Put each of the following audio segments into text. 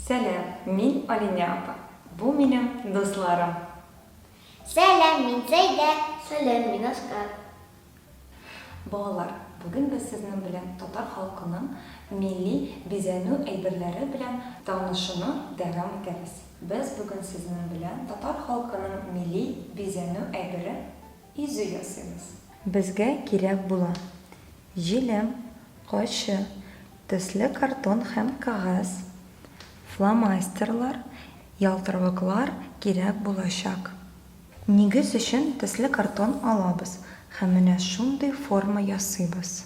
Сәлам, мин Алинә апа. Бу минем дусларым. Сәлам, мин Зәйдә. Сәлам, мин Аскар. Балалар, бүген без сезнең белән татар халкының милли бизәнү әйберләре белән танышуны дәвам итәбез. Без бүген сезнең белән татар халкының милли бизәнү әйбере, изү ясыйбыз. Безгә кирәк була, җилем, кайчы, төсле картон һәм кәгазь, фломастерлар, ялтыравыклар кирәк булачак. Нигез өчен төсле картон алабыз һәм менә шундый форма ясыйбыз.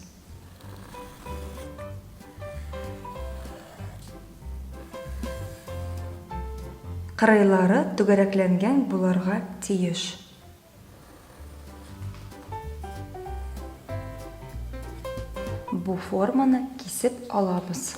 Кырыйлары түгәрәкләнгән булырга тиеш. Бу форманы кисеп алабыз.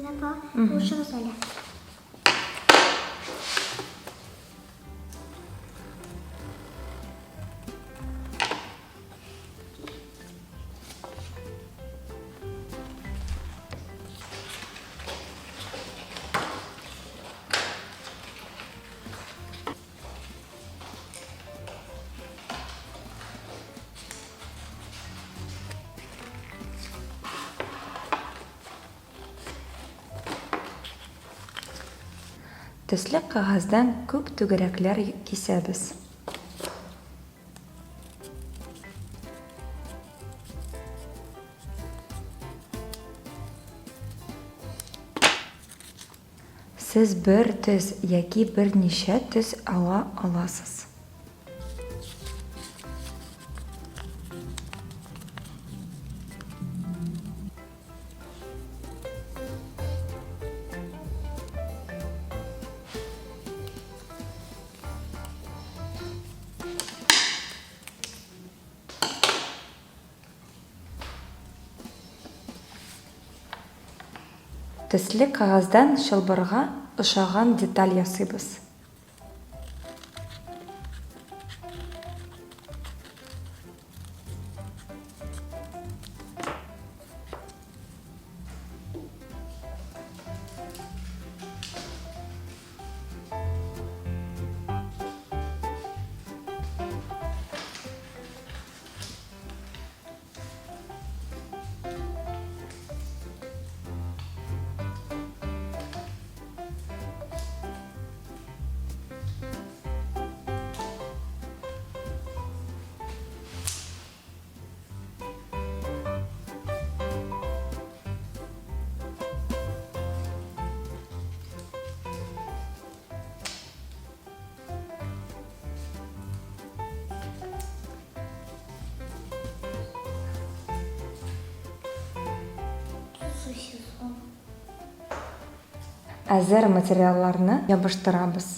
Апа, булышыгыз әле. Төсле кәгазьдән күп түгәрәкләр кисәбез. Сез бер төс яки берничә төс ала аласыз. Төсле кәгазьдән чылбырга ошаган деталь ясыйбыз. Әзер материалларны ябыштырабыз.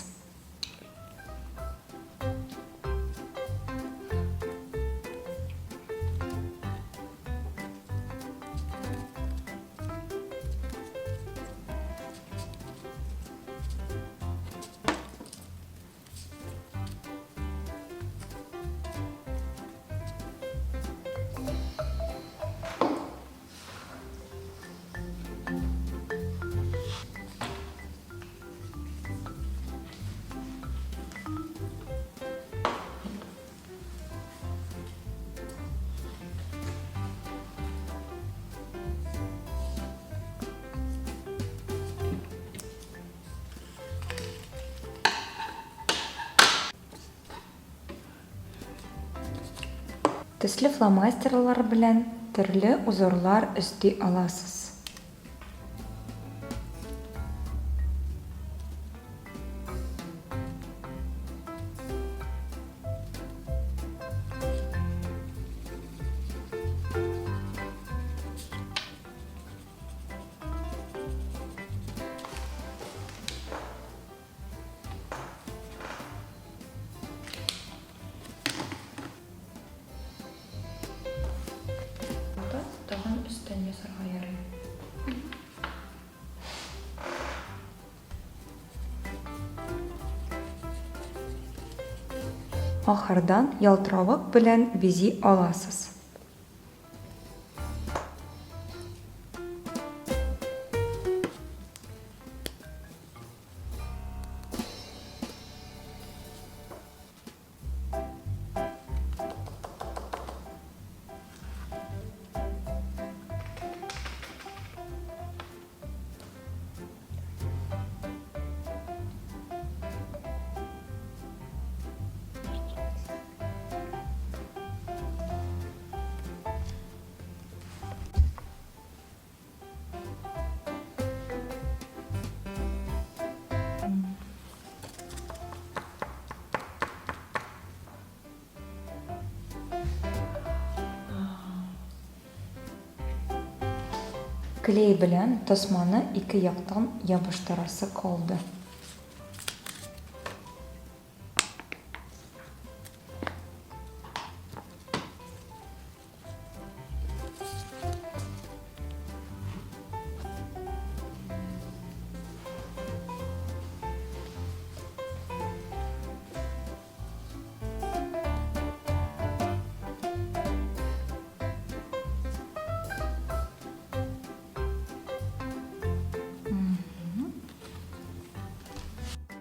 Төсле фломастерлар белән төрле узорлар өсти аласыз. төстән ясарга ярый. Ахырдан ялтыравык белән бизи аласыз. Клей белән тасманы ике яктан ябыштырасы калды.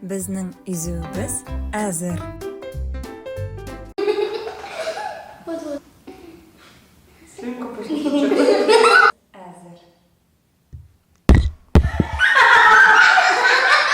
Безнең изүебез әзер. Вот, вот. Слюнка пусть течет.